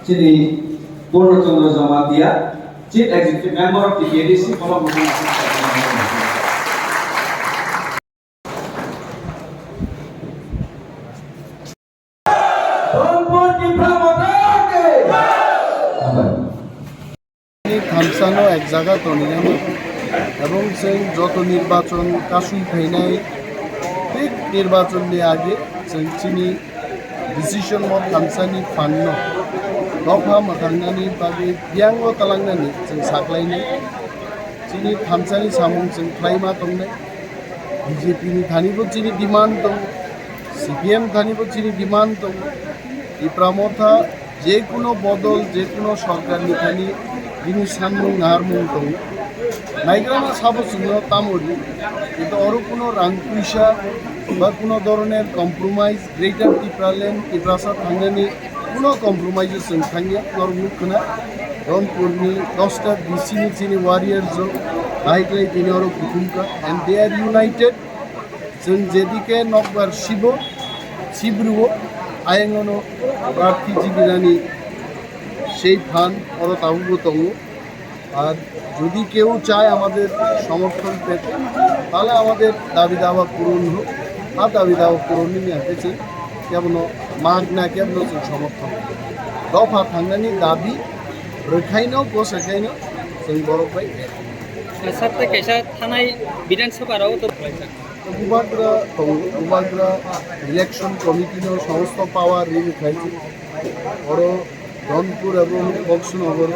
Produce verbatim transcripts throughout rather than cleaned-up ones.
Chini Purno Chandra Jamatia, Chief Executive Member of the T P A D C, Kolom. Thamsano ek jaga tonina ebong chwng joto nirbachon kasui phainai, thik nirbachonni age chwng chini decision o thamsani phanno dopha mwthangnani bagwi biyango talangnani chwng saklainai. Chini thamsani samung chwng khlaima tongnai. B J P ni thani bo chini demand tongo, C P M thani bo chini demand tongo. Tipra Motha je kuno bodol, je kuno sorkar ni thani bini sanmung naharmung tongo. Naigrana sabo chwngno tamo ri, kintu oro kuno rang puisa ba kuno doroner compromise, Greater Tipraland, Tiprasa thangnani kuno compromise o chwng thangya, norok nukkhwna. Dhonpurni dosta B C ni chini warriors rok bahai khlai tini oro kuthumkha, and they are united. Chwng jedike nokbar sibo, sibruo, ayang ono prarthi jibinani sei phan oro tabukbo tongo. আর যদি কেউ চায় আমাদের সমর্থন পেতে, তাহলে আমাদের দাবি দাওয়া পূরণ হোক। আর দাবি দাওয়া পূরণ নিয়ে এসেছে, কেমন মাগ না কেমন হচ্ছে সমর্থন। দফা থানানি দাবি রখাইনো, বসাইখাইনো, সেই বড় ভাই। Sir, tei kaisa thanai Bidhan Sabha rao to Bubagra tongo, Bubagra election committee no somosto power rini khlai se. Oro Dhonpur ebong Boxnagar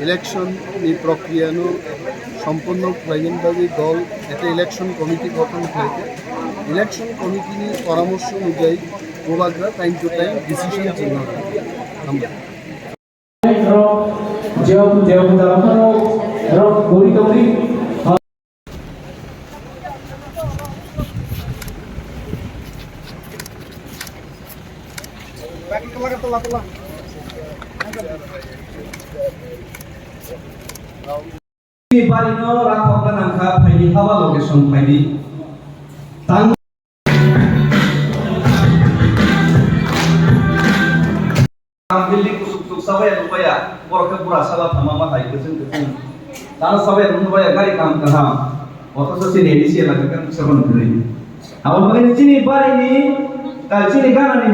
election ni prokriya no sompunno khlaina bagwi dol ekta election committee gothon khlai khe, election committee ni poramorso onujai Bubagra time to time decision chwngno. Hambai. Rok, jeo, jeo, jeo, rok, guri, guri. Ni bari no rakhok na nangkha, phaidi haba location phaidi. Tang building kusuk kusuk sabaya nubaya, borok khe bura sala thama ma hai kwchwng kwchwng. Tang sabaya nubaya gari kaham kaham. Othocho chini A D C elaka khe mungsa phano kwrwi. Abo bagwi chini bari ni, ah, chini gana ni